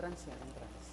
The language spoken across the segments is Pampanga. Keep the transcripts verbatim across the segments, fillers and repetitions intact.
Entrance yan, entrance.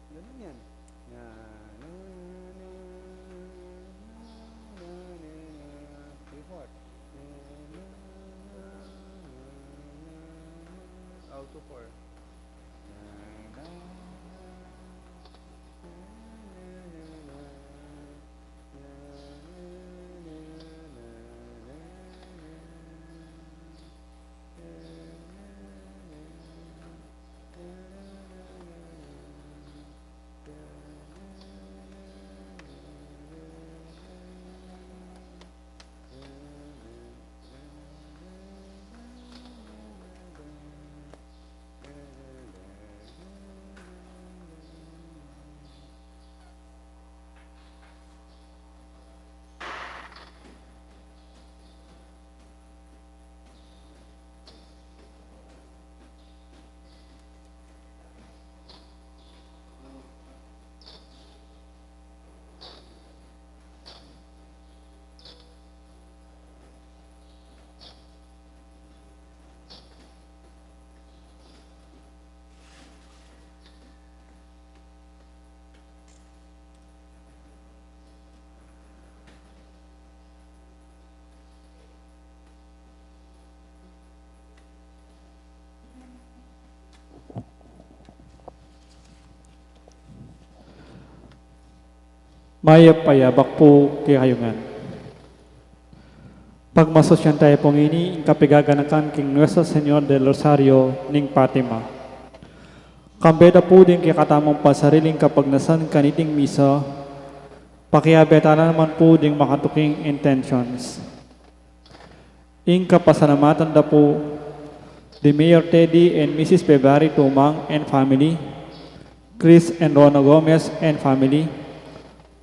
Ganun yan. Na, na, na, na, na, na, na. Three, four. Na, na, na, na, na, na. Alto four. Na, na, na, na, na, na, na. Mayap a yabak pu kekayu ngan. Pagmasusyan tayu pu ngeni ing kapigaganakan king Nuestra Señora del Rosario ning Fatima. Kambe da pu ding kekatamung pasarili ing kapagnasan kaniting misa, pakiabe tala naman pu ding makatuking intentions. Ing kapasalamatan da pu di Mayor Teddy and Missus February Tumang and family, Chris and Rona Gomez and family,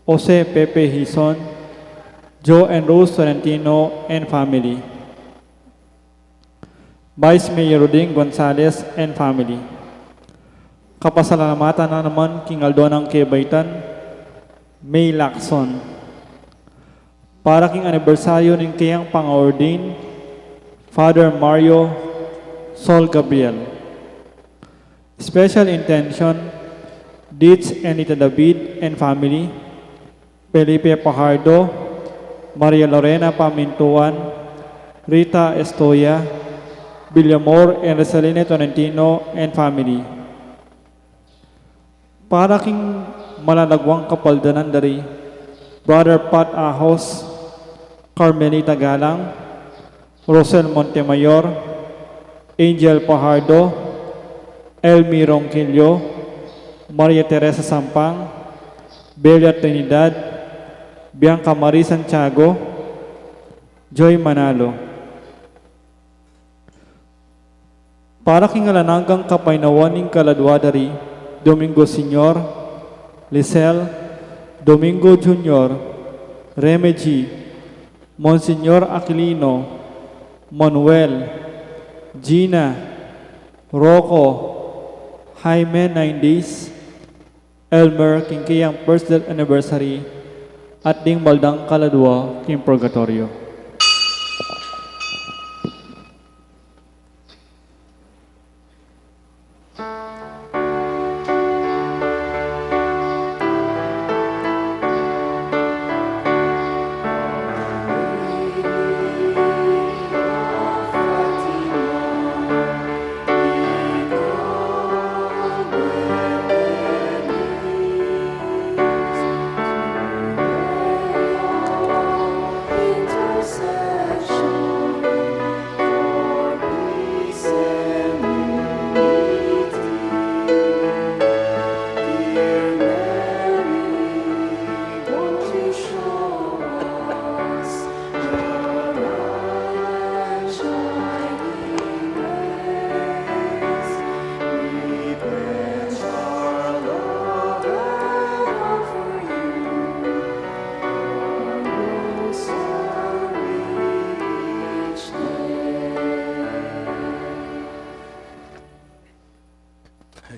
Jose Pepe Hizon, Joe and Rose Tolentino and family, Vice Mayor Roding Gonzales and family. Kapasalamatan na naman king aldo nang kebaitan, May Lacson. Para king anibersaryu ning keyang pang-ordain, Father Mario Sol Gabriel. Special intention, Ditch and Nita David and family, Felipe Fajardo, Maria Lorena Pamintuan, Rita Estoya, Villamor and Rosalina Tolentino and family. Para king malalagwang kapaldanan da ri Brother Pat Ahos, Carmelita Galang, Rosel Montemayor, Angel Fajardo, Elmi Ronquillo, Maria Teresa Sampang, Belia Trinidad, Bianca Marie Santiago, Joy Manalo. Para king alang anggang kapaynawan ning kaladua da ri Domingo Senior, Lisel, Domingo Junior, Reme G, Monsignor Aquilino, Manuel, Gina, Rocco, Jaime, nine days. Elmer, king kayang first death anniversary, at ding baldang kaladua king purgatoryo.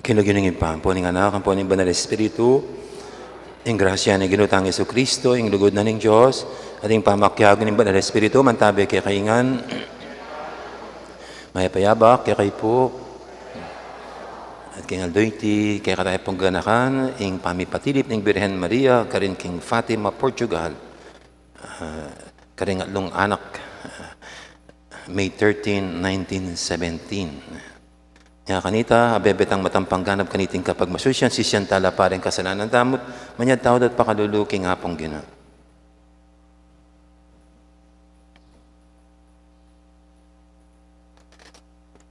King lagyu ning Ibpa, ampo ning Anak, ampo ning Banal Espiritu, ing grasya ning Ginu tang Jesucristo, ing lugud na ning Dios, at ing pamakiabe ning Banal Espiritu, mantabe kekayu ngan. Mayap a yabak kekayu pu. At king aldo iti, kekatamu pung ganakan ing pamipatilip ning Birhen Maria karin king Fatima, Portugal. Ah, karing atlung anak, ah, May thirteen, nineteen seventeen. Nya kanita, abebe tang matampang ganap kaniting kapagmasusyan, sisian tala pa ring kasalanan tamu, manyawad tawad at pakalulu king Apung Ginu.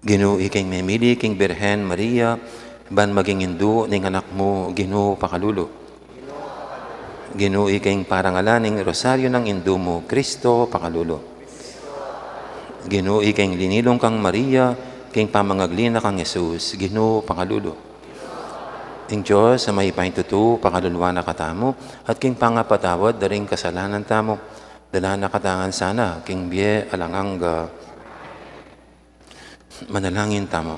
Ginu, ika ing memili king Birhen Maria, ban maging indu ning Anak mu, Ginu, pakalulu. Ginu, ika ing parangalan ning Rosaryo nang Indu mu, Kristo, pakalulu. Ginu, ika ing linilung kang Maria, king pamangagli na kang Jesus, Ginu, pakalulu. Ing Dios a mayupayang tutu, pakaluluan na katamu, at king pangapatawad da ring kasalanan tamu, dala na katamu ngan sana king bie alang angga. Manalangin tamu.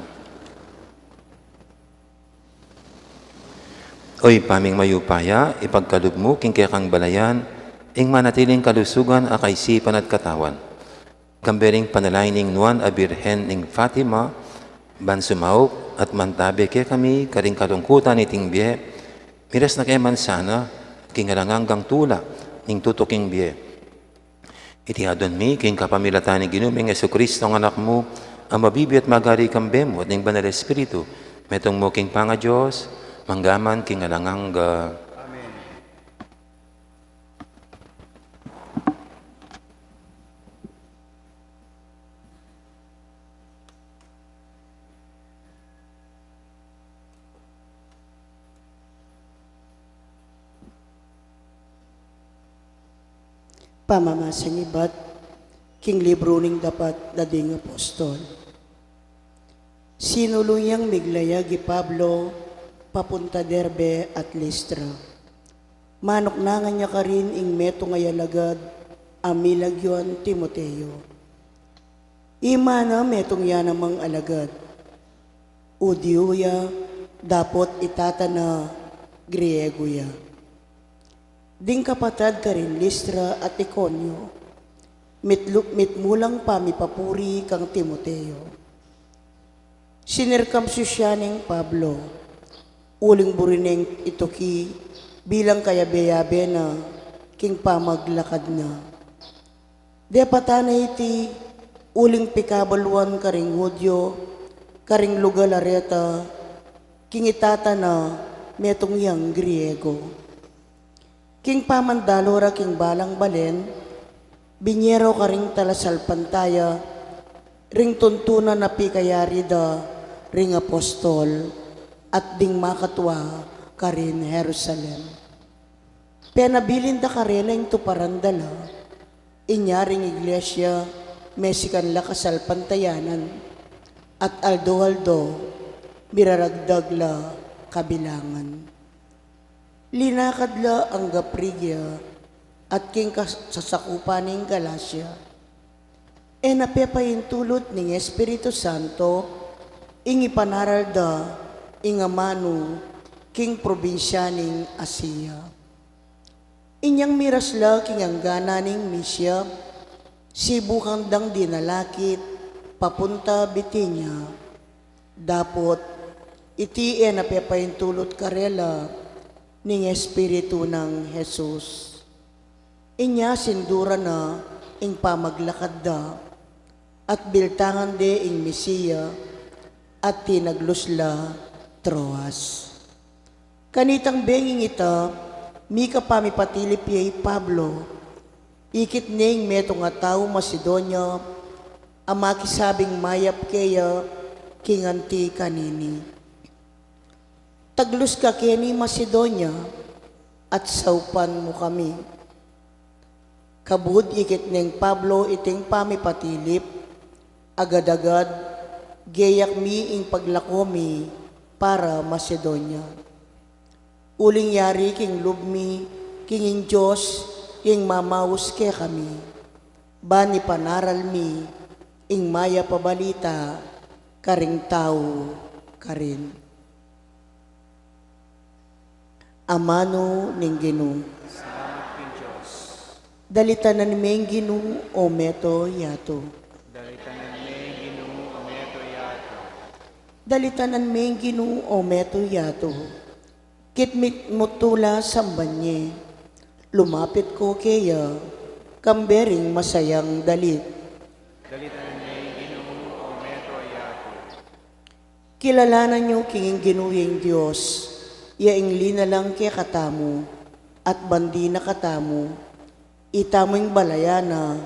O Ibpa ming mayupaya, ipagkalub mu king kekang balayan ing manatiling kalusugan a kaisipan at katawan. Kambe ring panalangin ning Nuan a Birhen ning Fatima, ban sumaup at mantabe kekami karing kalungkutan niting bie, miras na ke man sana king alang anggang tula ning tutuking bie. Iti adwan mi king kapamilatan ning Ginu ming Jesucristo, ing Anak mu, a mabibie at magari kambe mu at ning Banal Espiritu, metung mu king pangaDios, mangga man king alang angga. Amen. Pamamasan ibat king libru ning Dapat da ding Apostol. Sinulu yang miglayag i Pablo papunta Derbe at Listra. Manuknangan ya karin ing metung a alagad a milagyuan Timoteo. Ima na metung ya namang alagad, Judio ya, dapot i tata na Griego ya. Ding kapatad karin Listra at Iconio, mitlu-, mitmu lang pamipapuri kang Timoteo. Sinirkamsisyu ya neng Pablo, uling buri neng ituki bilang kayabe-yabe na king pamaglakad na. Depatan na iti uling pikabaluan karing Judio karing lugal a reta, king i tata na metung yang Griego. King pamandalu ra king balang balen, binye ra karing talasalpantaya ring tuntunan a pikayari da ring apostol at ding makatua karin Jerusalem. Penabilin da karela ing tuparan da la, inya ring iglesia mesikan la kasalpantayanan, at aldo-aldo miraragdag la kabilangan. Linakad la angga Phrygia at king kas-, sasakupan ning Galacia. E na pepaintulut ning Espiritu Santo Ing ipanaral da ing amanu king probinsya ning Asia. Inyang miras la king angganan ning Misia, sibukan dang dinalakit papunta Bitinia. Dapot iti e na pepaintulut karela ning Espiritu nang Jesus. Inya sinduran na ing pamaglakad da, at biltangan de ing Misia, at tinaglus la Troas. Kanitang bengi ita, mika pamipatilip ya i Pablo, ikit ne ing metung a taung Macedonia, a makisabing mayap keya king anti kanini. Taglus ka keni Macedonia, at saupan mu kami. Kabud ikit neng Pablo iting pamipatilip, agad-agad geyak mi ing paglako mi para Macedonia. Uling yari king lub mi king ing Dios ing mamaus kekami, ban ipanaral mi ing mayap a balita karing tau karin. Amanu ning Ginu. Salamat king Dios. Dalitanan me ing Ginu, o meto yatu. Dalitanan me ing Ginu, o meto yatu. Dalitanan me ing Ginu, o meto yatu. Kitmit mu tula samban ye. Lumapit ko keya, kambe ring masayang dalit. Dalitanan me ing Ginu, o meto yatu. Kilalanan yu king ing Ginu ing Dios, ya ing linalang kekatamu, at bandi na katamu, itamu ing balayan na,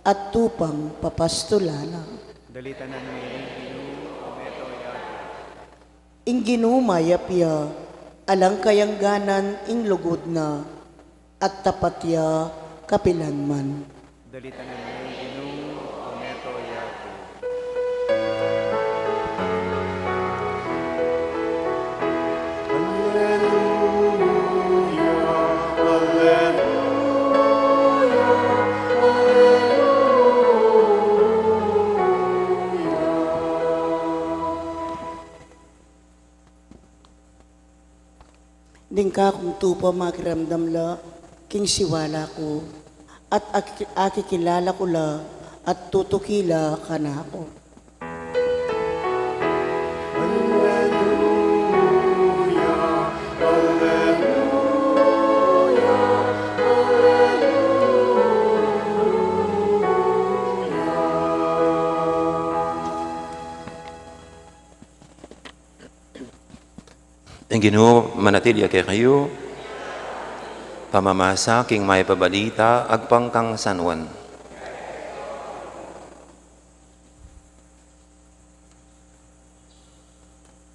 at tupang papastulan na. Dalitanan me ing Ginu, o meto yatu. Ing Ginu mayap ya, alang kayangganan ing lugud na, at tapat ya kapilanman. Dalitanan me ing Ginu, o meto yatu. Alleluia, alleluia, alleluia. Ding kakung tupa makiramdam la king siwala ku, at aki-, akikilala ku la, at tutuki la kanaku. Alleluia, alleluia, alleluia. Ing Ginu manatili ya kekayu. Pamamasa king mayap a balita agpang kang San Juan.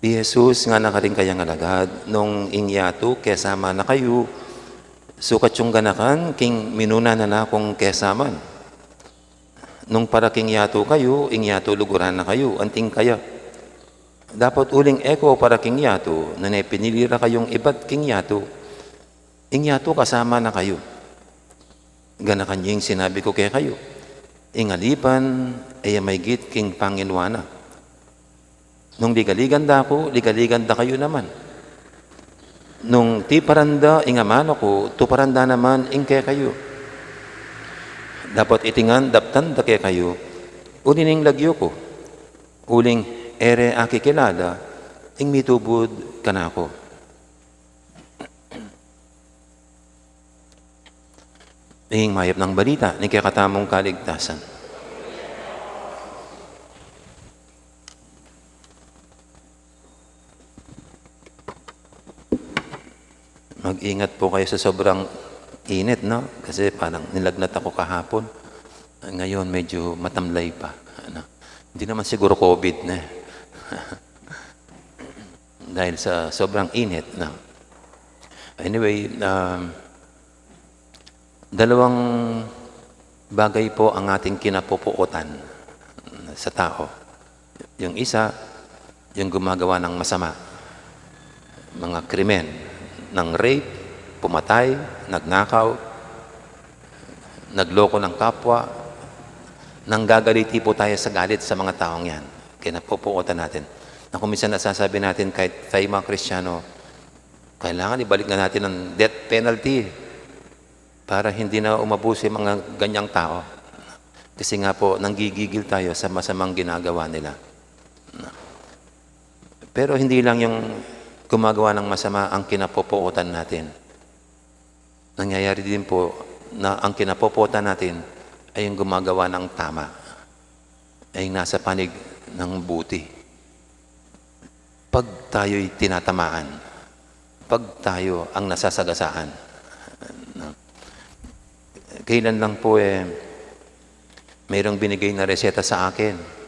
I Jesus ngana karing kayang alagad, nung ing yatu kesama na kayu, sukat yung ganakan king minuna na na kung kesaman. Nung para king yatu kayu, ing yatu luguran na kayu, anting kaya. Dapat uling e ko para king yatu, nune pinili ra kayung ibat king yatu, ing yatu kasama na kayu. Ganakan yu ing sinabi ku kekayu, ing alipan e ya maygit king panginwa na. Nung ligaligan da ku, ligaligan da kayu naman. Nung tiparan da ing amanu ku, tuparan da naman ing kekayu. Dapat iti ngan daptan da kekayu, uli ning lagyu ku, uling e re akikilala ing mitubud kanaku. Ing mayap nang balita ning kekatamung kaligtasan. Mag-ingat po kayo sa sobrang init, no? Kasi parang nilagnat ako kahapon. Ngayon, medyo matamlay pa. Ano? Hindi naman siguro covid na eh. Dahil sa sobrang init, no? Anyway, um, dalawang bagay po ang ating kinapupuotan sa tao. Yung isa, yung gumagawa ng masama, mga krimen, ng rape, pumatay, nagnakaw, nagloko ng kapwa, nanggagaliti po tayo sa galit sa mga taong yan. Kinapupuotan natin. Na kung minsan nasasabi natin, kahit tayo mga Kristiyano, kailangan ibalik na natin ang death penalty para hindi na umabuso yung mga ganyang tao. Kasi nga po, nanggigigil tayo sa masamang ginagawa nila. Pero hindi lang yung gumagawa ng masama ang kinapopotan natin. Nangyayari din po na ang kinapopotan natin ay yung gumagawa ng tama, ay yung nasa panig ng buti. Pag tayo'y tinatamaan, pag tayo ang nasasagasaan. No? Kailan lang po, eh, mayroong binigay na reseta sa akin.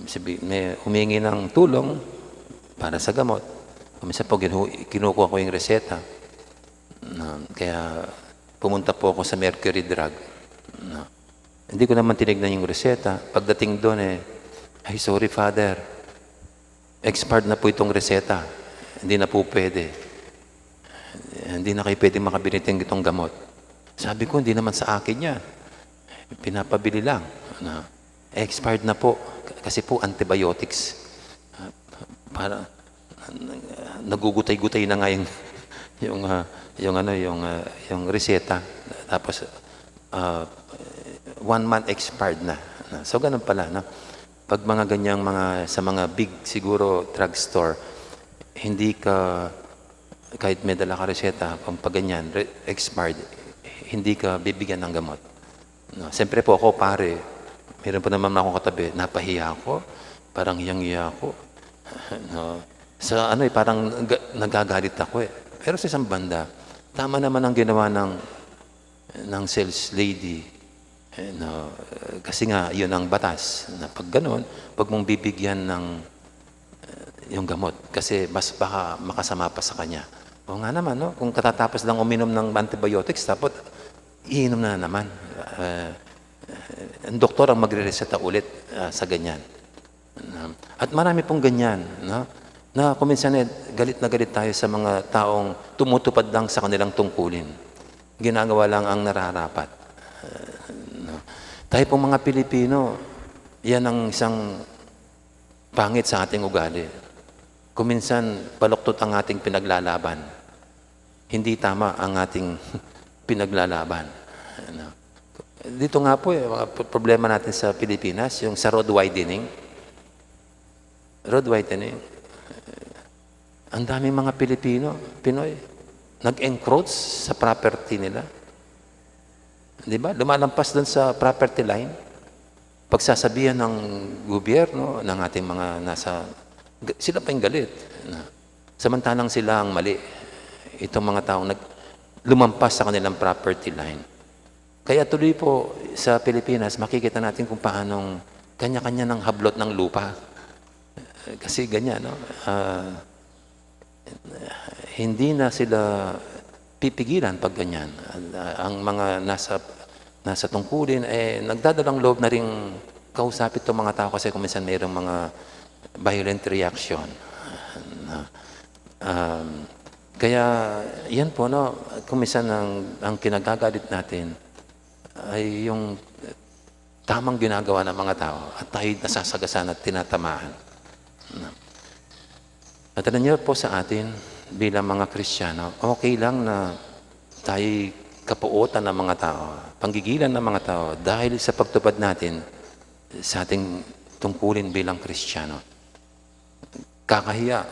Sabi, may humingi ng tulong para sa gamot. Kung minsan po, ginu-, kinukuha ko yung reseta. Na, kaya pumunta po ako sa Mercury Drug. Na, hindi ko naman tinignan yung reseta. Pagdating doon, eh, "Ay, sorry, Father. Expired na po itong reseta. Hindi na po pwede. Hindi na kayo pwede makabili ng itong gamot." Sabi ko, "Hindi naman sa akin yan. Pinapabili lang." Na, "Expired na po. K-, kasi po antibiotics." Ah, para, nagugutay-gutay na nga yung, yung, ah, yung ano, yung, ah, yung reseta. Tapos, ah, one month expired na. So, ganun pala, no? Pag mga ganyang mga, sa mga big, siguro, drugstore, hindi ka, kahit may dala ka reseta, kung pag ganyan, re-, expired, hindi ka bibigyan ng gamot. No, siyempre po ako, pare, meron po naman akong katabi, napahiya ako, parang hiyang-hiya ako. No? Sa ano eh, parang ga-, nagagalit ako eh. Pero sa isang banda, tama naman ang ginawa ng, ng sales lady. Eh, no, eh, kasi nga, yun ang batas. Na pag ganun, pag mong bibigyan ng, eh, yung gamot, kasi mas baka makasama pa sa kanya. O nga naman, no? Kung katatapos lang uminom ng antibiotics, tapos iinom na naman. Ah, ang doktor ang magre-reseta ulit, ah, sa ganyan. At marami pong ganyan, no? Na kung minsan eh, galit na galit tayo sa mga taong tumutupad lang sa kanilang tungkulin. Ginagawa lang ang nararapat. Ah, no? Tayo pong mga Pilipino, yan ang isang pangit sa ating ugali. Kung minsan, baluktot ang ating pinaglalaban. Hindi tama ang ating pinaglalaban. Ano? Dito nga po, eh, mga pro-, problema natin sa Pilipinas, yung sa road widening. Road widening. Ang daming mga Pilipino, Pinoy, nag-encroach sa property nila. Di ba? Lumalampas dun sa property line. Pagsasabihan ng gobyerno, ng ating mga nasa, g-, sila pa yung galit. Na, samantalang sila ang mali. Itong mga taong nag-, lumampas sa kanilang property line. Kaya tuloy po sa Pilipinas, makikita natin kung paanong kanya-kanya ng hablot ng lupa. Kasi ganyan, no? Ah, hindi na sila pipigilan pag ganyan. Ah, ang mga nasa, nasa tungkulin, eh, nagdadalang loob na ring kausapin itong mga tao kasi kung minsan mayroong mga violent reaction. Na, um, kaya yan po, no, kung minsan ang, ang kinagagalit natin ay yung tamang ginagawa ng mga tao at tayo'y nasasagasan at tinatamaan. At alam niyo po, sa atin bilang mga Kristiyano, okay lang na tayo'y kapuotan ng mga tao, panggigilan ng mga tao dahil sa pagtupad natin sa ating tungkulin bilang Kristiyano. Kakahiya,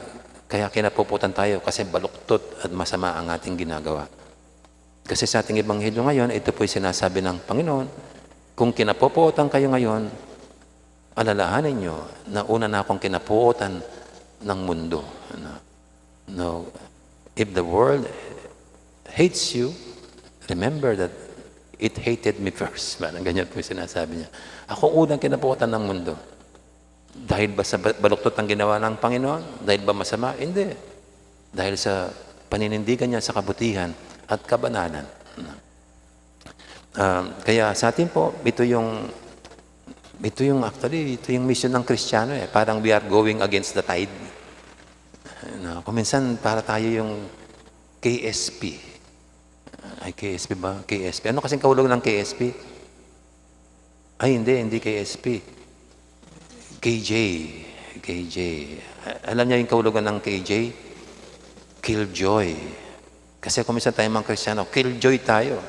kaya kinapuputan tayo kasi baluktot at masama ang ating ginagawa. Kasi sa ating ebanghelyo ngayon, ito po'y sinasabi ng Panginoon, "Kung kinapuputan kayo ngayon, alalahanin niyo na una na akong kinaputan ng mundo." Ano? No, "If the world hates you, remember that it hated me first." Parang ganyan po yung sinasabi niya. "Ako unang kinaputan ng mundo." Dahil ba sa ba-, baluktot ang ginawa ng Panginoon? Dahil ba masama? Hindi. Dahil sa paninindigan niya sa kabutihan at kabanalan. Ah, kaya sa atin po, ito yung, ito yung actually, ito yung misyon ng Kristiyano eh. Parang we are going against the tide. No? Kung minsan, para tayo yung K S P. Ay, K S P ba? K S P. Ano kasing kahulugan ng K S P? Ay, hindi, hindi K S P. K J, K J. A-, alam niya yung kahulugan ng K J? Killjoy. Kasi kung minsan tayo mga Kristiyano, killjoy tayo.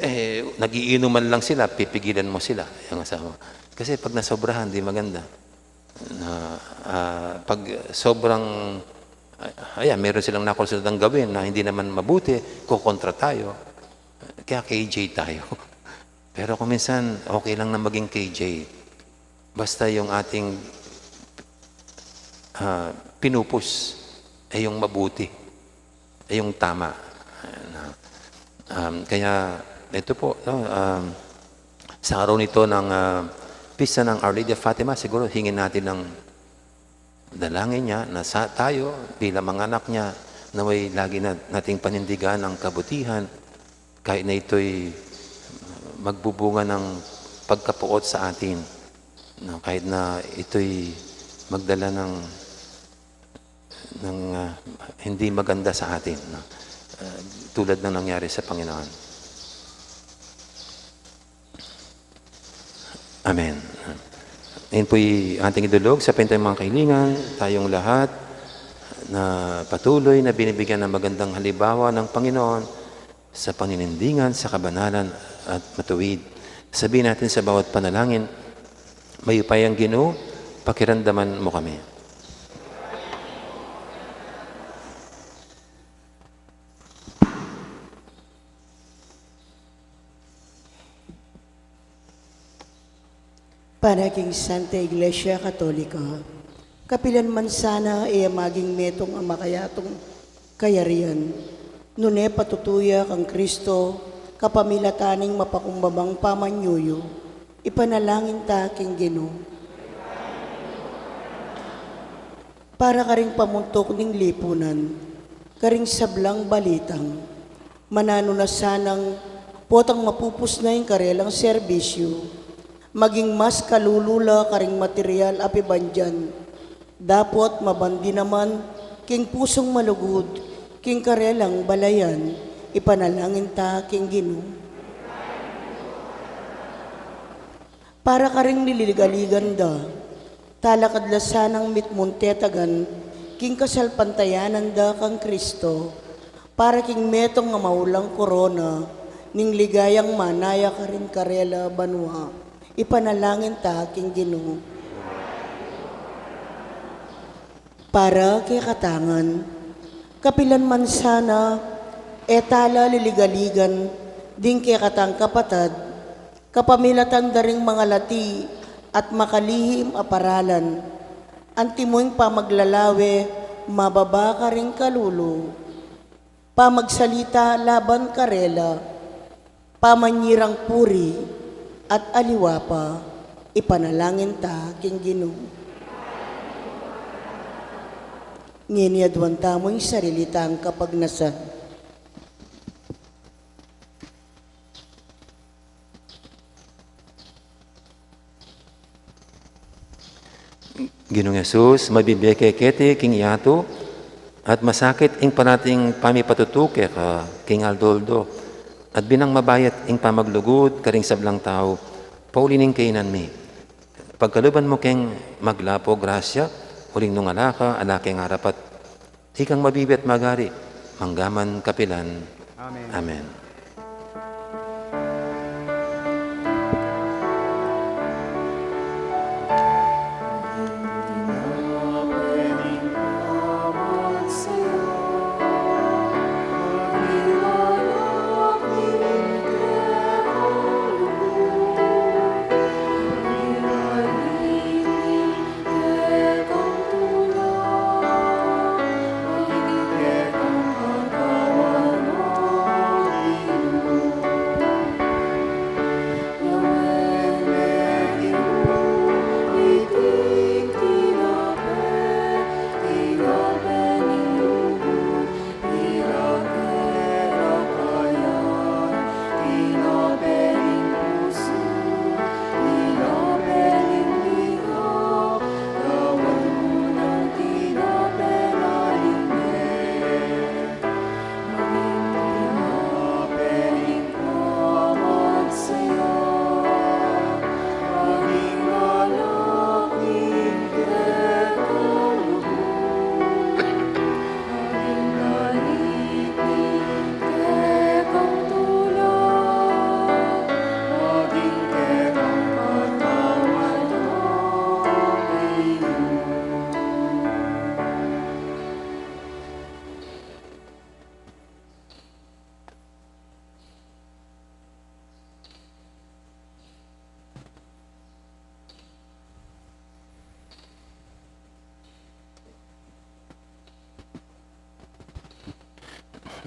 Eh, nagiinuman lang sila, pipigilan mo sila, yung asawa. Kasi pag nasobrahan, di maganda. Na, ah, pag sobrang, ah, ayan, meron silang nakonsultang gawin na hindi naman mabuti, kokontra tayo. Kaya K J tayo. Pero kung minsan, okay lang na maging K J. Basta yung ating, ah, pinupus ay yung mabuti, ay yung tama. Ayan, ah. Um, kaya ito po, no, um, sa araw nito ng, ah, pista ng Our Lady of Fatima, siguro hingin natin ng dalangin niya na sa tayo bilang mga anak niya, naway lagi na, nating panindigan ang kabutihan, kahit na ito'y magbubunga ng pagkapuot sa atin, no? Kahit na ito'y magdala ng, ng, ah, hindi maganda sa atin, no? Ah, tulad ng nangyari sa Panginoon. Amen. Ngayon po'y ating idulog sa pintay mga kailingan, tayong lahat na patuloy na binibigyan ng magandang halimbawa ng Panginoon sa paninindigan, sa kabanalan at matuwid. Sabihin natin sa bawat panalangin, "Mayupayang Ginu, pakiramdaman mo kami." Para king Santa Iglesia Katolika, kapilan man sana e ya maging metung a makayatung kayarian, nune patutu ya kang Kristo, kapamilatan ning mapakumbabang pamanyuyu, ipanalangin ta king Ginu. Para karing pamuntuk ning lipunan, karing sablang balitang, mananu na sanang potang mapupus na ing karelang serbisyu, maging mas kalulu la karing material a pibandian, dapot mabandi naman king pusung malugud king karelang balayan, ipanalangin ta king Ginu. Para karing liligaligan da, talakad la sanang mitmung tetagan king kasalpantayanan da kang Kristo, para king metung a maulang korona ning ligayang manaya karin karela banua, ipanalangin ta king Ginu. Para kekatang, kapilan man sana, e tala liligaligan ding kekatang kapatad, kapamilatan da ring mangalati at makalihim a paralan, antimong pamaglalawe mababa karing kalulu, pamagsalita laban karela, pamanyirang puri, at aliwa pa, ipanalangin ta king Ginu. Ngeni aduan tamu ing sarili tang kapagnasan. Ginung Jesus, mabibie ke keti king yatu, at masakit ing parating pamipatutu keka king aldo-aldo, at binang mabayat ing pamaglugud karing sablang tau, pauli ning kainan mi. Pagkaluban mu keng maglapo grasya, uling nung ala ka, ala keng arapat. Ikang mabibie at magari, manggaman kapilan. Amen. Amen.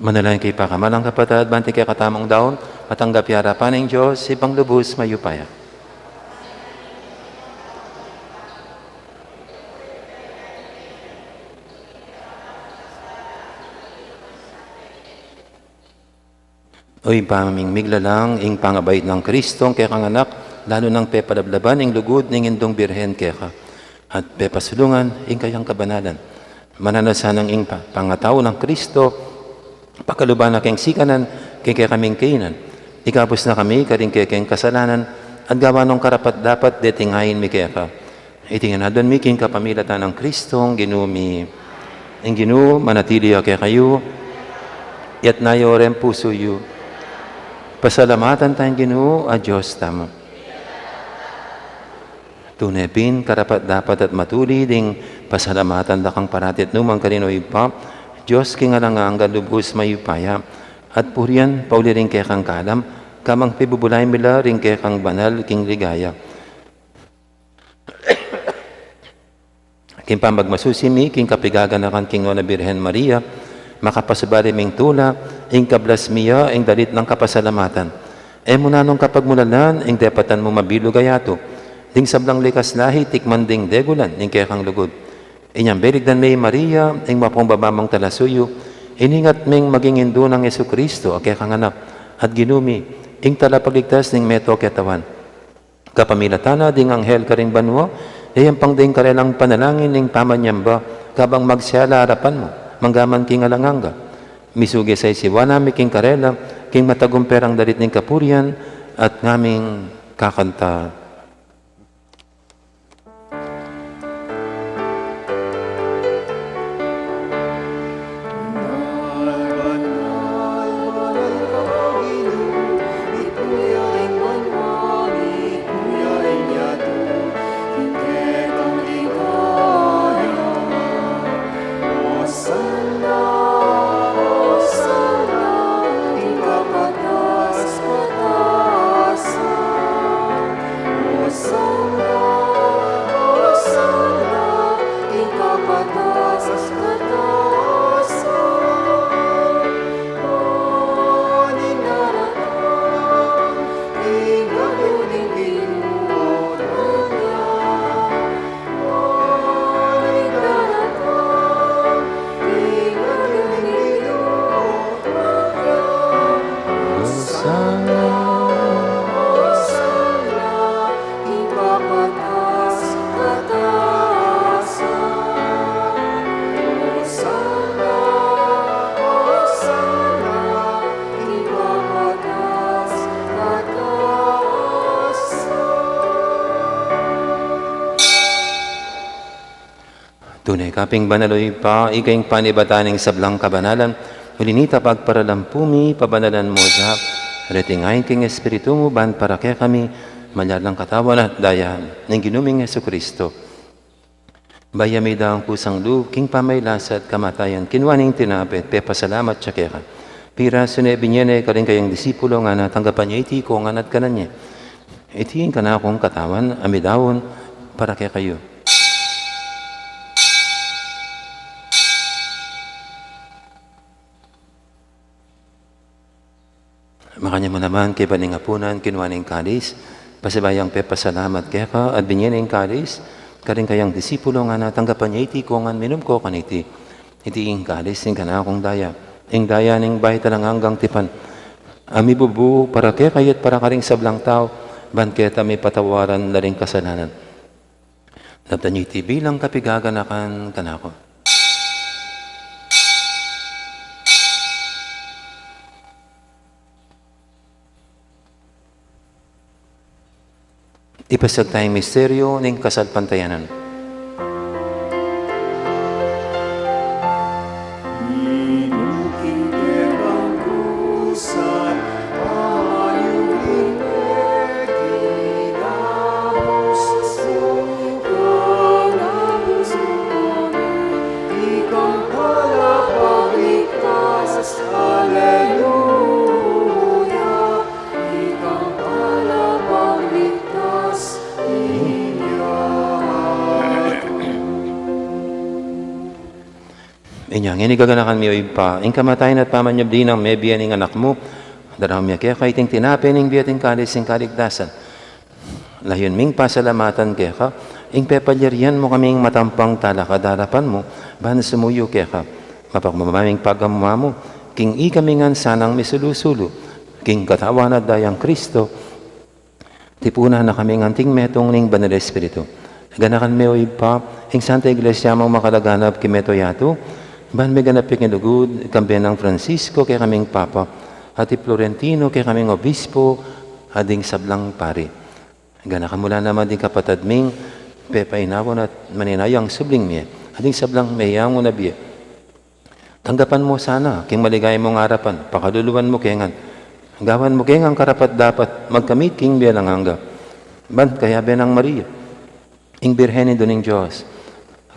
Manalangin kayu pakamalan kung kapatad, ban ing kekatamung daun matanggap ya arapan ning Dios, Ibpang lubus mayupaya. O Ibpa ming miglalang, ing pangabait nang Kristong kekang Anak, lalu nang pepalablaban ing lugud ning Indung Birhen keka, at pepasulungan ing kayang kabanalan. Mananu sana ing pa-, pangatau nang Kristo, pakaluban na keng sikanan, keng kekaming kainan. Ikabus na kami karing kekeng kasalanan, at gawan nong karapat-dapat deting ain mi keka. Iti ngan adwan mi king kapamilatan nang Kristong Ginu mi. Ing Ginu manatili ya kekayu. Iyatas yu reng pusu yu. Pasalamatan taya ing Ginu a Dios tamu. Tune pin, karapat-dapat at matulid ing pasalamatan da kang parati at nu man karin, o Ibpa, Dios king alang angga, lubus mayupaya, at purian pauli ring kekang kalam, kabang pibubulay mi la ring kekang banal king ligaya. King pamagmasusi mi king kapigaganakan king Nuan a Birhen Maria, makapasubali ming tula ing kablas mi ya ing dalit nang kapasalamatan. E mu nanung kapagmulalan ing depatan mung mabilug a yatu, ding sablang likas lahi tikman ding degulan ning kekang lugud. Inyang beligdan me i Maria, ing mapakumbaba mung talasuyu, iningat ming maging indu nang Jesucristo a kekang Anak, at Ginu mi, ing talapagligtas ning meto ketawan. Kapamilatan na ding anghel karing banua, yayampang ding karelang panalangin ning pamanyamba, kabang magsela arapan mu, manggaman king alang angga. Misugi sa isiwa na mi king karela, king matagumpe rang dalit ning kapurian, at ngaming kakanta. Tune ka pin banal, o Ibpa, ika ing panibatan ning sablang kabanalan. Uli na nita, pagparalampu mi, pabanalan mu sa, reting ain king Espiritu mu, ban para kekami, malyalang katawan at daya ning Ginu ming Jesucristo. Bayu ya midaun kusang lub king pamagkasakit at kamatayan, kinua ne ing tinape, pepasalamat ya keka. Pirasu ne, binie ne karing kayang disipulo, ngana, tanggapan ye iti kongan at kanan ye. Iti ing kanakung katawan a midaun para kekayu. Makanyan mu naman, kaybat ning apunan, kinua ne ing kalis, pasibayu yang pepasalamat keka, at binie ne ing kalis karing kayang disipulo, ngana, tanggapan ye iti kongan, minum ko kaniti. Iti ing kalis ning kanakung daya, ing daya ning bayu at alang anggang tipan, a mibubu para kekayu at para karing sablang tau, ban keta mipatawaran la ring kasalanan. Daptan ye iti bilang kapigaganakan kanaku. Ipasiag taya ing misteryu ning kasalpantayanan. Inya ngeni gaganakan mi, o Ibpa, ing kamatayan at pamanyubli nang mebie ning Anak mu, daraun mi keka iting tinape ning bie at ing kalis ning kaligtasan. Layun ming pasalamatan keka ing pepalyarian mu kaming matampang talakad king arapan mu, ban sumuyu keka. Mapagmamaming pagamu-amu, king ikami ngan sanang misulu-sulu king Katawan at Dayang Kristo, tipunan na kaming anting metung ning Banal Espiritu. Ganakan me, o Ibpa, ing Santa Iglesia mung makalaganap king mabilug a yatu, ban miganap ya king lugud, kambe nang Francisco kekaming Papa, at i Florentino kekaming Obispo, at ding sablang pari. Ganakan mu la naman ding kapatad ming pepainawan at maninayang subling mie, at ding sablang meyangu na bie. Tanggapan mu sana king maligaya mung arapan, pakaluluan mu ke ngan. Gawan mu ke ngan karapat-dapat magkamit king bie alang angga. Ban kayabe nang Maria, ing Birhen Indu ning Dios,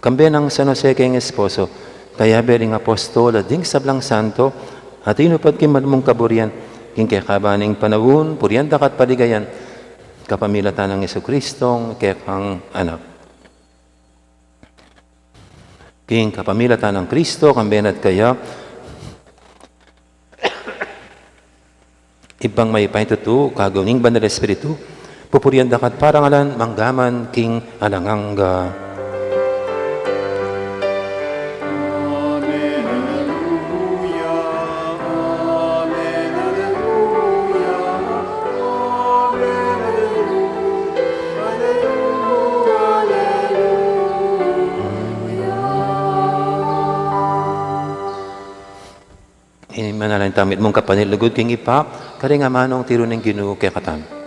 kambe nang San Jose king esposo, kayabe ring apostol at ding sablang santo, a tinupad king malmung kaburian, king kekaban ning panaun, purian da ka at paligayan, kapamilatan nang Jesucristo, kekang Anak. King kapamilatan nang Kristo, kambe na at kaya, Ibpang mayupaya at tutu, kagawan ning Banal Espiritu, pupurian da ka at parangalan, mangga man king alang angga. Amen. Alleluia. Amen. Alleluia. Amen. Alleluia. Alleluia. Ini manalangin tamu mitmung kapani lugud king Ibpa, karing amanung tiru ning Ginu kekatamu.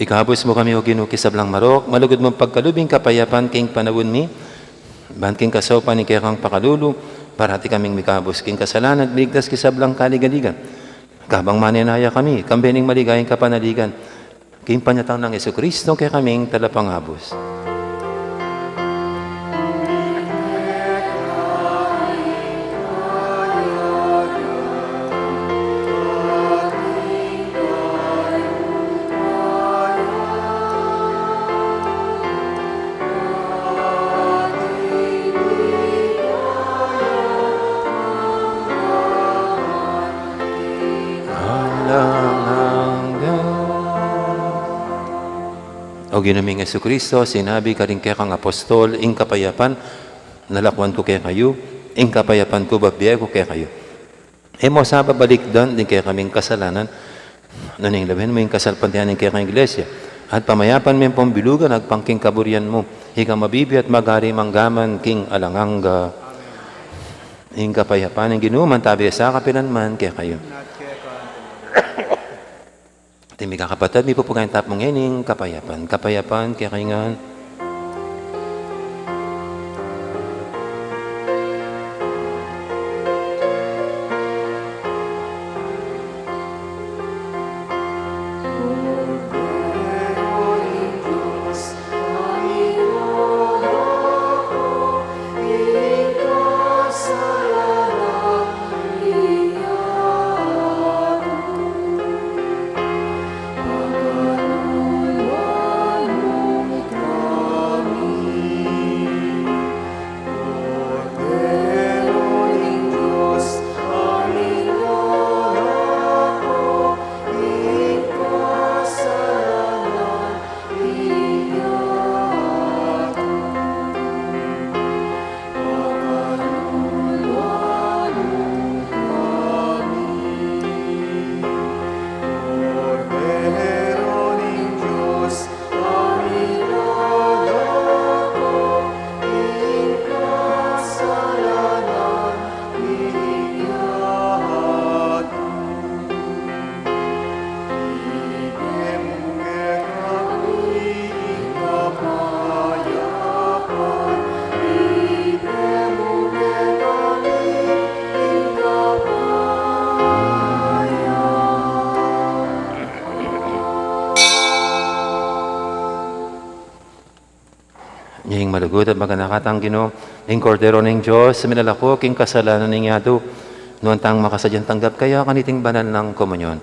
Ikabus mu kami, O Ginu, king sablang marok, malugud mung pagkalub ing kapayapan king panaun mi, ban king kasaupan ning kekang pakalulu, parati kaming mikabus king kasalanan at miligtas king sablang kaligaligan. Kabang manenaya kami, kambe ning maligayang kapanaligan, king panyatang nang Jesucristo, kekaming Talapangabus. Alang angga. O Ginu ming Jesucristo, sinabi karing kekang apostol, ing kapayapan lalakwan ku kekayu, ing kapayapan ku bibie ku kekayu. E mu sa babalikdan ding kekaming kasalanan, nune lawen mu ing kasalpantayanan ning kekang Iglesia, at pamayapan me ampong bilugan agpang king kaburian mu, ika a mabibie at magari mangga man king alang angga. Ing kapayapan ning Ginu mantabi sa kapilan man kekayu. Ating mikakapatad, mipupugayan tamu ngening kapayapan. Kapayapan kekayu ngan. Ing malugud at maganaka tang Ginu, ing Kordero ning Dios, a milalako king kasalanan ning yatu. Nuan tang makasadyang tanggap kaya kaniting banal nang komunyon.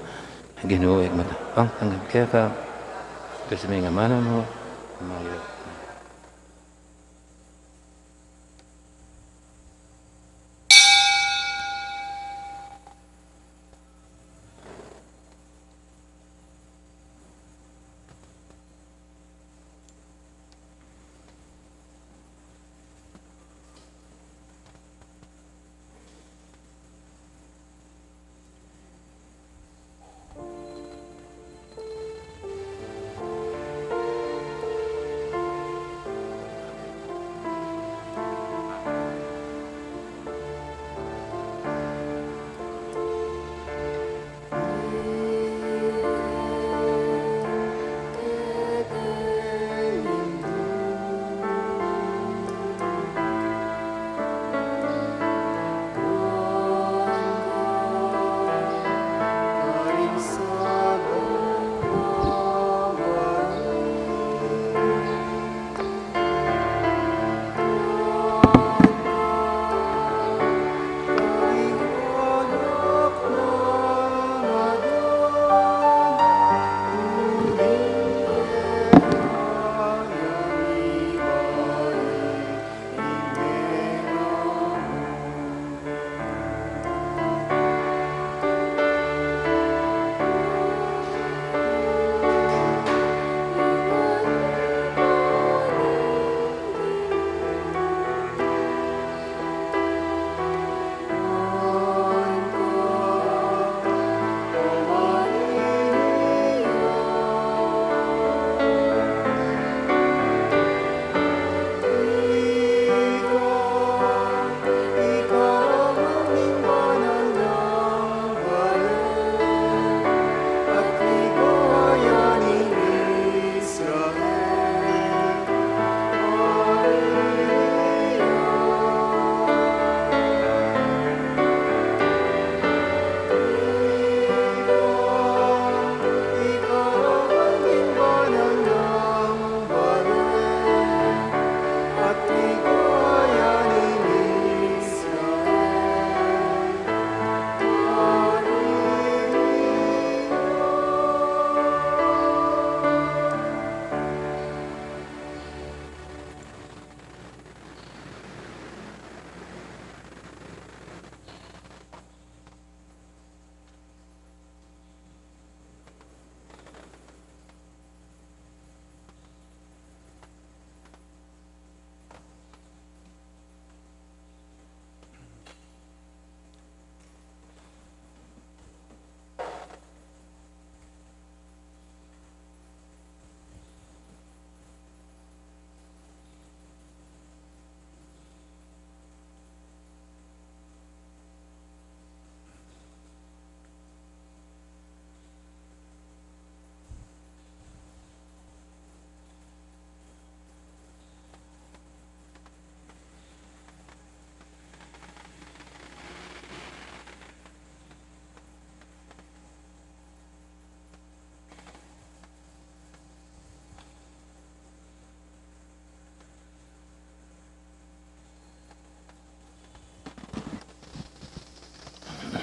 Ginu, igmat ang tanggap kaya ka. Kasi may ngamana mu. Mayo.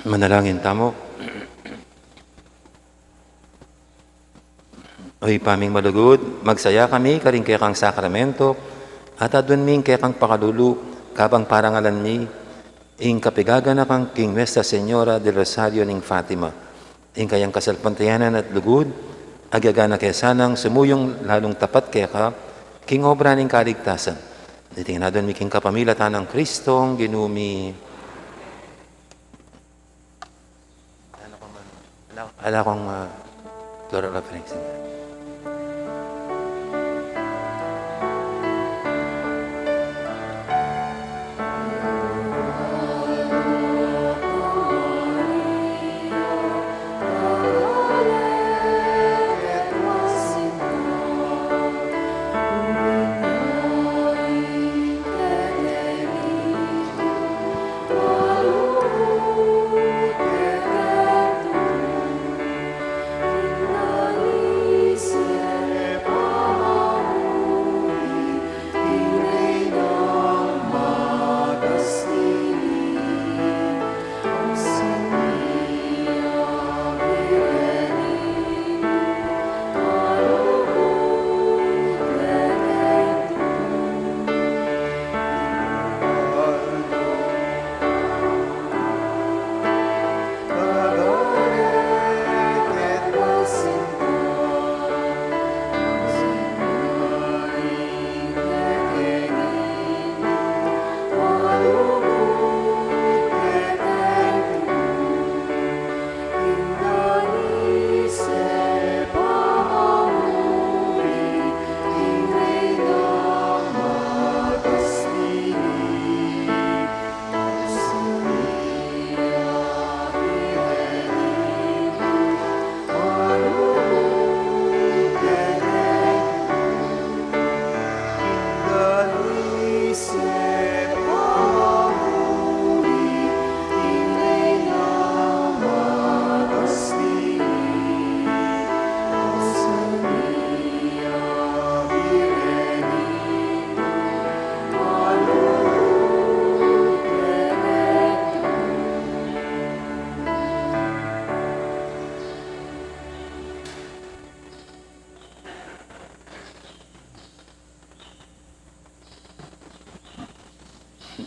Manalangin tamu. O Ibpa ming malugud, magsaya kami karing kekang sakramento at aduan mi ing kekang pakalulu kabang parangalan mi ing kapigaganakan king Nuestra Señora del Rosario ning Fatima. Ing kayang kasalpantayanan at lugud, agyagan na ke sanang sumuyung lalung tapat keka king obra ning kaligtasan. Iti ngan aduan mi king kapamilatan nang Kristong Ginu mi. Ala kong, ah, floral offering, Señor.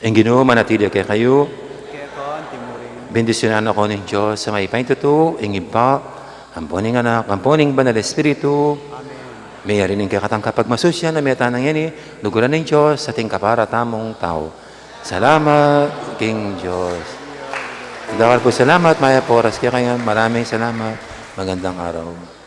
Ing Ginu manatili kekayu. Keka antimurin. Bendisyunan na kayu ning Dios a mayupaya, ing Ibpa, ampo ning Anak, ampo ning Banal Espiritu. Amen. Meyari ning kekatang kapagmasusyan a meyari tana ngeni, luguran ning Dios ating kapara tamung tau. Salamat king Dios. Dakal pung salamat, mayap a oras kekayu ngan, maraming salamat. Magandang araw.